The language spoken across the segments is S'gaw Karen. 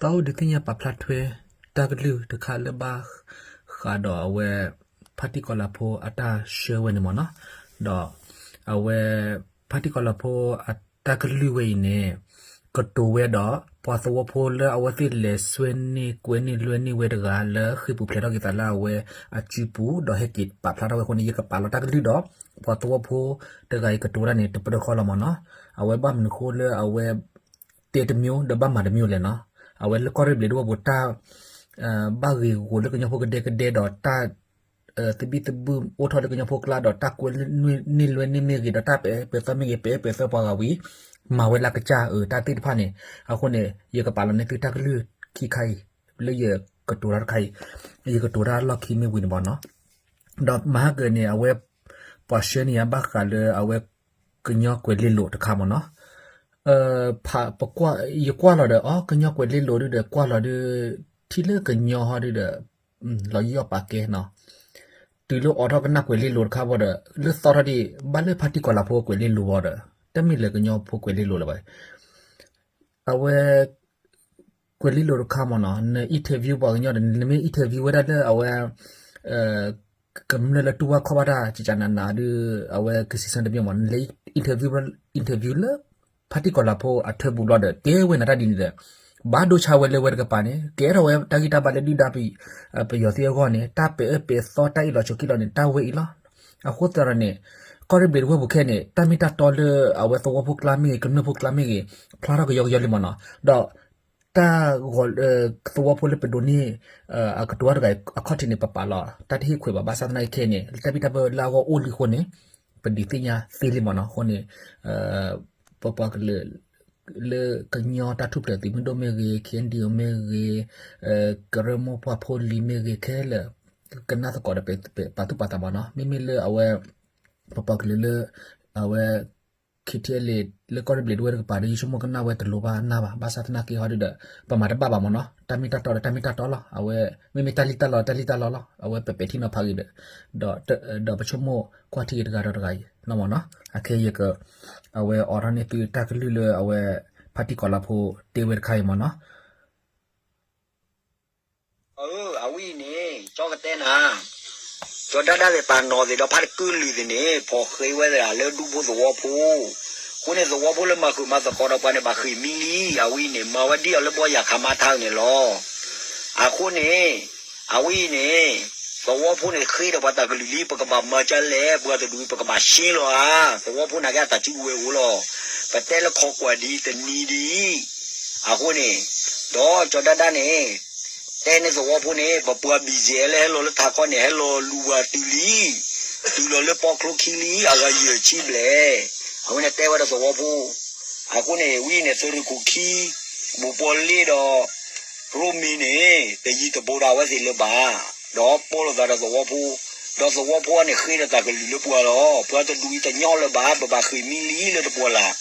ပအိၣ်ဒုးသ့ၣ်ညါပာ်ဖျါထွဲ တၢ်ကလုၢ်တခါလၢဘၣ်ဃးဒီးအဝဲ ဖါတံၢ်ကီၤလၤဖိအတၢ်ဆှၢဝဲန့ၣ်မ့ၢ်နီၤ, ဒီးအဝဲ ဖါတံၢ်ကီၤလၤဖိအတၢ်ကလုၢ်ဝဲအံၤန့ၣ် ကတိၤဝဲဒီး ပှၤသဝီဖိလၢအဝဲသ့ၣ်လဲၤဆှၢန့ၢ်ကွဲးန့ၢ်လွဲန့ၢ်ဝဲတဂၤလၢဃ့ၢ်ပူၤဖျဲးထီၣ်က့ၤသးလၢအဝဲအစုပူၤ ဒီးဟဲက့ၤပာ်ဖျါထီၣ်ဝဲအဃိန့ၣ် ယကပာ်လီၤတၢ်ကလုၢ်ဒီး ပှၤသဝီဖိတဂၤအံၤကတိၤတၢ်န့ၣ် တပၢၢ်တခီလီၤမ့ၢ်နီၤ, အဝဲဘၣ်မနုၤဃိလၢအဝဲ တဲတမျိုးဒီးဘၣ်မၤတမျိုးလဲၣ်နီၤ, အဝဲလၢကီၢ်ရ့ၣ်ဘျံးဒဝဲၢ်ပူၤတၢ် ဘၣ်ဂ့ၢ်ဂီၤလၢကညီဖိကဒဲကဒဲဒီးတၢ် သဘံၣ်သဘုၣ်အိၣ်ထီၣ်လၢကညီဖိကျါဒီးတၢ်ကွဲးန့ၢ်လွဲန့ၢ်မ့ၢ်ဂ့ၤ ဒီးတၢ်ပာ်ပာ်သီမ့ၢ်ဂ့ၤ ပာ်ပာ်သီပှၤဂၤဝံၤ မၤဝဲလၢကစၢ်အၢ တၢ်သ့ၣ်တဖၣ်န့ၣ် အဃိန့ၣ် ယကပာ်လီၤန့ၢ်သုတၢ်ကလုၢ်ခံခါအံၤ လၢယကတိၤတၢ်တခါအံၤ ယကတိၤတၢ်လီၢ်ခံမ့ၢ်ဝံၤန့ၣ်မ့ၢ်နီၤ, ဒီးမဟါကၢန့ၣ် အဝဲ ပှၤဆှၢန့ၢ်ယၤဘၣ်ဃးလၢအဝဲ ကညီကွဲးလ့လိာ်တခါမ့ၢ်နီၤ ယကွၢ်လီၤဒီး အီ ကညီကွဲးလ့လိာ်ဒုဒီး ကွၢ်လီၤဒု ထံၣ်လၢကညီဟီဒုဒီး လီၤယီၢ်ပာ်ကဲနီၤ, တုၤလၢအိးထီၣ်ကနၣ်ကွဲးလ့လိာ်တခါဘၣ်ဒီး လၢသီထီၣ်ဒံး ဘၣ်လၢဖါတံၢ်ကီၤလၤဖိကွဲးလ့လိာ်ဘၣ်ဒီး တမ့ၢ်လၢကညီဖိကွဲးလ့လိာ်လၢၤဘၣ်, အဝဲ ကွဲးလ့လိာ်တခါမ့ၢ်နီၤ န interview ပှၤကညီဒီး နမ့ၢ် interview ဝဲဒၣ်လၢအဝဲ ကမျၢၢ်လၢတူၢ်ဘၣ်ခီၣ်ဘၣ်တၢ် ကကနနဒု အဝဲကစံးဆၢတမ့ၢ်မ့ၢ် နလဲၤ interview interview လၢ ဖါတံၢ်ကီၤလၤဖိအထၢပူၤဘျီဒီး တဲဝဲနၤတၢ်ဒ်န့ၣ်ဒီး ဘၣ်ဒိဆါဝဲလၢဝဲတကပၤန့ၣ် ကဲထီၣ်ဝဲတၢ်ဂံၢ်တၢ်ဘါလၢဒုၣ်ဒါပယီၤသ့ၣ်အဂီၢ်န့ၣ် တၢ်ပဲာ်အၢပဲာ်သီတၢ်အ့ၣ်လိာ်ဆိးက့လိာ်န့ၣ် တၢ်ဝဲအံၤလီၤ. အဃိသတးဒီးန့ၣ် ကီၢ်ရ့ၣ်ဘျံးဒဝဲၢ်ပူၤခဲန့ၣ် တၢ်မ့ၢ်တၢ်တီလၢအဝဲသဝီဖိကျါမ့ၢ်ဂ့ၤ ကမျၢၢ်ဖိကျါမ့ၢ်ဂ့ၤ ဖျါထီၣ်ကယီကယီလံမ့ၢ်နီၤ ဒီး တၢ်ဂီၤ သဝီဖိလၢပဒိးန့ၢ် အကတိၤတၢ်တဂၤအံၤ အခီၣ်ထံးန့ၣ် ပပာ်လီၤ တၢ်တဟ့ၣ်ခွဲးဘၣ် ဘၣ်ဆၣ်သနာ်က့ခဲအံၤန့ၣ် တၢ်ဘံၣ်တၢ်ဘၢလၢအဂီၢ်အိၣ်လံအဃိန့ၣ် ပဒုးသ့ၣ်ညါသ့လံမ့ၢ်နီၤ အဃိန့ၣ် ပပှၤကလုာ် လၢကညီတၢ်ထူၣ်ဖျဲးသုးမုၢ်ဒိၣ်မ့ၢ်ဂ့ၤ ခ့ၣ်အဲၣ်ယူၣ်မ့ၢ်ဂ့ၤ ကရၢမိၢ်ပှၢ်ဖိလံၤမ့ၢ်ဂ့ၤခဲလၢာ် ကနၣ်သကိးဒီးပာ်သူၣ်ပာ်သးမ့ၢ်နီၤ မ့မ့ၢ်လၢအဝဲ ပပှၤကလုာ်လၢ အဝဲ KTLA လၢကီၢ်ရ့ၣ်ဘျံးဒဝဲၢ်တကပၤဒီး ယဆိကမိၣ်ကနၣ်ဝဲတလိၤဘၣ်နၢ်ဘၣ် ဘၣ်ဆၣ်သနာ်က့ဟီဒုဒီး ပမၤတဘၣ်ဘၣ်မ့ၢ်နီၤ တၢ်မ့ၢ်တၢ်တီဒီးတၢ်မ့ၢ်တၢ်တီလီၤ အဝဲ မ့မ့ၢ်တၢ်လံၣ်တၢ်လီတၢ်လံၣ်တၢ်လီလီၤ အဝဲပဲာ်ပဲာ်ထံနီၤဖးဂ့ၤဒီး ဒီးပဆိကမိၣ်ကွၢ်ထံဂ့ၤတဂၤဒီးတဂၤအံၤနီၤမ့ၢ်နီၤ အခဲအံၤယက အဝဲအိးထီၣ်န့ၢ်သုတၢ်ကလုၢ်လၢအဝဲ ဖါတံၢ်ကီၤလၤဖိတဲဝဲတခါအံၤမ့ၢ်နီၤ အဝဲအံၤန့ၣ် ကၠီကတဲနၤ, ကၠီဒၣ်ဒၣ်သ့ၣ်ပာ်နီၣ်သ့ၣ်ဒီးဖါတကုၢ်လုာ်သ့ၣ်န့ၣ် ဖီၣ်ဃ့ဝဲသ့ၣ်လၢဒူဖိသဝီဖိ, အဃိန့ၣ် သဝီဖိလၢမၤဃုာ်မၤသကိးဒီးပှၤန့ၣ် ဘၣ်ဃ့ၢ်မံလံ, အဝဲအံၤန့ၣ် မၤဝဲဒ်အီၤလၢဘီယၢ်ခါမါထါန့ၣ်လီၤ. အဃိန့ၣ် အဝဲအံၤန့ၣ် သဝီဖိန့ၣ်ဃ့ဒီးပှၤတၢ်ကလုၢ်လံ ပကဘၣ်မၤကလဲၣ် ပှၤတဒူၣ်ပကဘၣ်ရှ့လီၤဧါ, သဝီဖိနာ်က့အတၢ်စုကဝဲၤအိၣ်လီၤ, ပတဲလၢခိးကွၢ်ဒ်တနံၤဒ်အံၤ, အဃိန့ၣ် ဒီးကၠီဒၣ်ဒၣ်န့ၣ် တဲန့ၢ်သဝီဖိန့ၣ် ပပှၤ ဘီၣ်ကၠံၣ်အဲၣ် လၢဟဲလီၤလၢထးခီန့ၣ် ဟဲလီၤလူၤဝဲတုၤလံ, တုၤလီၤလၢပီချိခံလံ အဂၤယဲၢ်ဆံဘျဲၣ်, အဃိန့ၣ်တဲဝဲဒီးသဝီဖိ, အဃိန့ၣ် ဝံၤန့ၣ် သုးရ့ၣ်ခိၣ်ခံ ဘိၣ်ပီလ့ဒီး ရိမ့ၤန့ၣ် တယံၤတဘိဒီးအဝဲသ့ၣ်လၢၤဘၣ်, ဒီးပိာ်လိာ်သးဒီးသဝီဖိ, ဒီးသဝီဖိန့ၣ်ဃ့ဒီးတၢ်ကလုၢ်လၢပှၤလီၤ, ပှၤတဒူၣ်အံၤတညီလၢၤဘၣ်, ပဘၣ်ဃ့ၢ်မံလံလၢတပှၢ်လၢ်,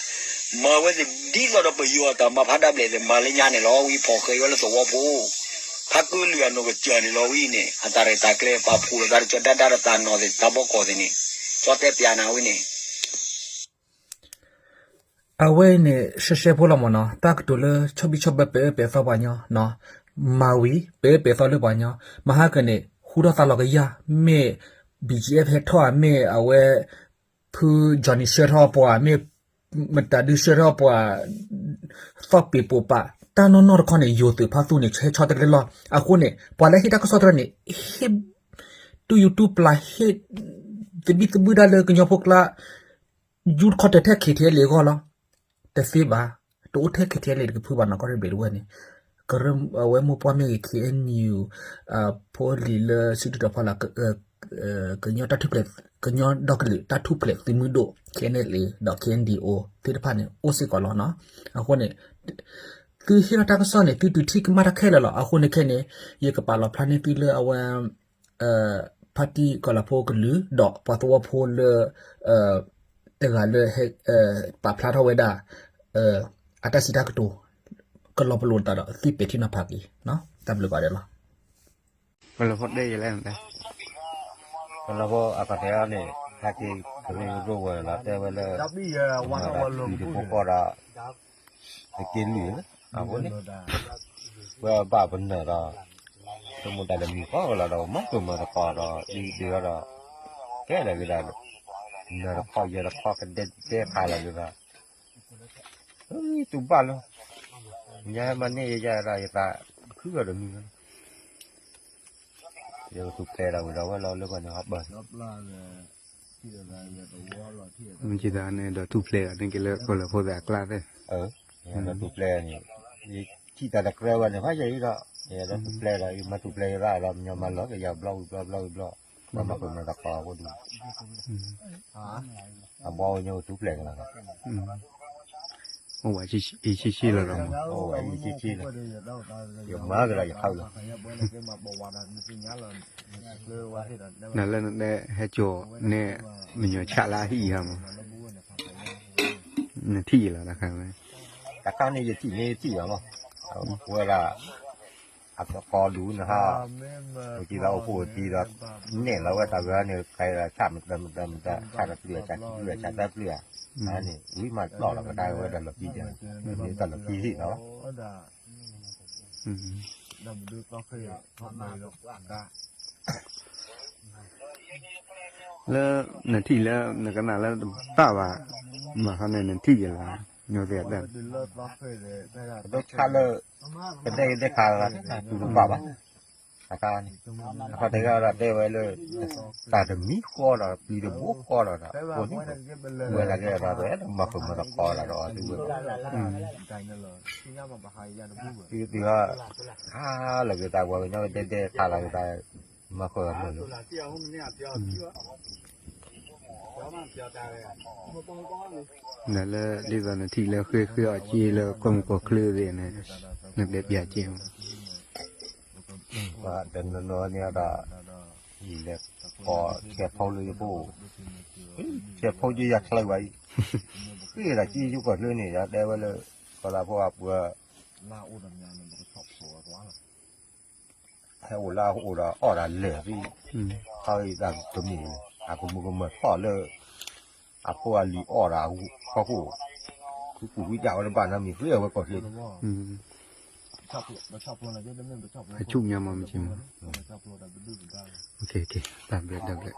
မၤဝဲသ့ၣ်ဒ်သိးဒီးပယီၤအတၢ်မၤဖးဒၣ်ဘျဲၣ်သ့ၣ်မၤလၢညါန့ၣ်လီၤ, ဝံၤဖီၣ်ဃ့ဝဲလၢသဝီဖိ, ဖါကုၢ်လုာ်အနီၢ်ကစၢ်န့ၣ်လီၤဝံၤန့ၣ်, အတၢ်ရဲၣ်တၢ်ကျဲၤပာ်ဖှိၣ်လိာ်သးဒီးကၠီဒၣ်ဒၣ်ဒီးတၢ်နီၢ်သ့ၣ်တၢ်ဘီကီၢ်သ့ၣ်န့ၣ်, ကၠီတဲပျးနၤဝံၤန့ၣ် အဝဲအံၤန့ၣ် ရှဲရှဲဖိလီၤမ့ၢ်နီၤ, တၢ်ကတိၤလၢဆီၣ်ဘံၣ်ဆီၣ်ဘၢပဲာ်အၢပဲာ်သီပှၤညီ, မၤဝံၤ ပဲာ်အၢပဲာ်သီလၢပှၤညီ, မဟါကၢန့ၣ် ဟူထီၣ်သါလီၤကယၢ်, မ့ၢ် ဘီၣ်ကၠံၣ်အဲၣ် ဟဲထီၣ်ဧါ, မ့ၢ်အဝဲ ဖု Johnny ဆှၢထီၣ်ပှၤ, မ့ၢ်မတၤဒုဆှၢထီၣ်ပှၤ, သီၣ်ပ့ၤပိာ်ပာ်, တၢ်နီၢ်နီၢ်တခီန့ၣ် ယိၤသုးဖါသူန့ၣ် ဟဲဆီတလဲလီၤ. အဃိန့ၣ် ပှၤလၢဟ့ၣ်တၢ်ကစီၣ်တဖၣ်န့ၣ် ဟ့ၣ် တူၢ်ယူၤတူၢ်ပျၢ် ဟ့ၣ်သဘံၣ်သဘုၣ်ဒၣ်လၢကညီဖိကျါ ယူတခီတၢၤထဲ KTLA အဂီၢ်လီၤ. တသ့ဘၣ်, တအိၣ်ထဲ KTLA တကဖုဘၣ်နီၤ, ကီၢ်ရ့ၣ်ဘျံးဒဝဲၢ်န့ၣ်, ကရၢ အဝဲမိၢ်ပှၢ်မ့ၢ်ဂ့ၤ ခ့ၣ်အဲၣ်ယူၣ် ဖိလံၤလၢစုဒုၣ်ထီၣ်ဖီလာ် ကညီတၢ်ထူၣ်ဖျဲး ကညီဒီကလုာ်တၢ်ထူၣ်ဖျဲးသုးမုၢ်ဒိၣ် KNLA ဒီး KNDO သ့ၣ်တဖၣ်န့ၣ် အိၣ်စ့ၢ်ကီးလီၤနီၤ. အဃိန့ၣ် သုဟ့ၣ်ထီၣ်တၢ်ကစီၣ်န့ၣ် သုတုၤထံၣ်ကမၣ်တၢ်ခဲလၢာ်လီၤ. အဃိန့ၣ်ခဲန့ၣ် ယကပာ်လီၤဖျါန့ၢ်သုလၢအဝဲ ဖါတံၢ်ကီၤလၤဖိကလုာ် ဒီးပှၤသဝီဖိလၢ တဂၤလၢ ပာ်ဖျါထီၣ်ဝဲဒၣ် အတၢ်စံးတၢ်ကတိၤ ကလီၤပလိာ်သးဒီးသုပဲာ်ထံနီၤဖးက့ၤ တၢ်ဘျုးကီးဒဲးလီၤ. ကီၤလၤဖိတဲယလဲၣ်, ကီၤလၤဖိအကတဲအီၤန့ၣ် ဟဲက့ၤကရၢကရိဝဲလီၤ တဲဝဲလၢ မၤဒၣ်တံၤတဖိကီၢ်ဒီး တက့လွံၢ်လၢ အဃိန့ၣ် ဝဲဘၣ်ပနၢၤဒီး ဆိကမိၣ်တၢ်တမံၤဃီကလီၤဒီး မၤကမၤတကိးဒီး ဒ်ဒ်ဒီး ကဲလၢာ်က့ၤဒီး နၢၤတခီယဲၢ်တခီကဒဲကဒဲခါလီၤက့ၤဒီး တူၢ်ဘၣ်လၢ ညါမၤန့ၢ်ယဲယဲဒီး ယသးခုဂီၤတမံၤလီၤ ယကထူၣ်ဖျဲးဒီးဝံၤဒီးဝဲလီၤလၢပှၤန့ၣ်ဟီဘၢၣ် မ့ၢ်ကသးန့ၣ်ဒီးထူၣ်ဖျဲးဒီးန့ၣ်က့ၤလၢကီၢ်လၢာ်ဖိသၣ်အကျါသ့ၣ်, ဒီးထူၣ်ဖျဲးန့ၣ် ယထံၣ်တၢ်တကြၢးဘၣ်န့ၣ် ဖးယံာ်ဒီး ယဲဒီးထူၣ်ဖျဲးဒီး ယမၤထူၣ်ဖျဲးယရၣ်ဒီး မညီမၤလီၤက့ၤယၤဘျီဝံၤဘျီဘျီဝံၤဘျီ, ဒီးမၤကမၤတကိးဖိဒူၣ် အဘီဝဲညါထူၣ်ဖျဲးကလီၤ အိၣ်ဝဲအံၤဆံးဆံးလီၤဒီး, အိၣ်ဝဲအံၤဆံးဆံးလီၤ, ယမၤကဒီးယခးလီၤ, နလၢနတဲဟဲကၠီၤန့ၣ် မညီဆၣ်လၢအဟံၣ်ဟါမး, နထံၣ်လီၤတခါဝဲ, တခါန့ၣ်ယထံၣ်န့ၣ်ယထံၣ်လီၤမး, ဝဲဒၣ် အသကိးဒူၣ်န့ၣ်ဟါ, ပကံသးအိၣ်ဖှိၣ်တံၤဒီး နဲၣ်လီၤဝဲတၢ်ဂၤန့ၣ် ကဲဒီးဆၣ်မတၤမတၤမတၤ ဆၣ်တပျုၢ် ဆၣ်တပျုၢ် ဆၣ်သၢပျုၢ်ဧါ, အန့ၣ် ဝံၤမးတီၢ်လီၤကဒါဝဲတၢ်လီၢ်ခံယဲၢ်, မ့ၢ်တၢ်လီၢ်ခံဟံၣ်လီၤ လၢနထံၣ်လၢနကနၣ်လၢတဘၣ်ဘၣ်, မၤခီန့ၣ်နထံၣ်က့ၤလီၤ, ညိသ့ၣ်အတၢ်, ပဒိဆါလၢ ကဒဲကဒဲခါလီၤ တူၢ်တဘၣ်ဘၣ်, အခါန့ၣ်, အခါတဂၤဒီးတဲဝဲလၢ တၢ်တမံၤဃီဒီး ပျံၤတဘိဃီဒီး ကိးန့ၣ်, ဝဲဒၣ်ကဲဒီးပအဲၣ်ဒိးမၤဃုာ်မၤသကိးလီၤဒီးအသုဝဲ, သုသုဟါ, ခါလီၤက့ၤသးပှၤကညီကဒဲဒဲခါလီၤက့ၤသး, မၤဃုာ်မၤလီၤ နလၢဒ်သိးနထံၣ်လၢဃ့ဃ့အီၤက့လၢကီၢ်မုၢ်ကီၢ်ချၢသ့ၣ်န့ၣ်, နတဲပၠးက့မး, တနီၤနီၤန့ၣ်ဒီး, ယလဲၤကိးဆဲးဖိလၢယဖိ, ဆဲးဖိယဲယၤချၢဘၣ်အံၤ, ဃ့ဒၣ်က့ယကီၢ်ချၢန့ၣ် ယတဲဝဲလၢ, ကီၢ်လၢဖိအပှၤ ဟဲအိၣ်လၢအအိၣ်ဒီးအီၣ်တၢ်လဲာ်သ့ၣ်, ခါအံၤတၢ်တမ့ၢ်, အကမူၤကမၢၢ်ထီၣ်လၢ, အဖိအလံၤအီၣ်ဒီးအဟီၣ်ခိၣ်, ဃုပူၤဃုကၢ်ဝဲတဘၣ်နီတမံၤ ဃ့အဝဲကီၢ်ချၢ, အဆူၣ်ညါမးမ့ၢ်က့မး, တၢ်ဘျုးတၢ်ဘျုး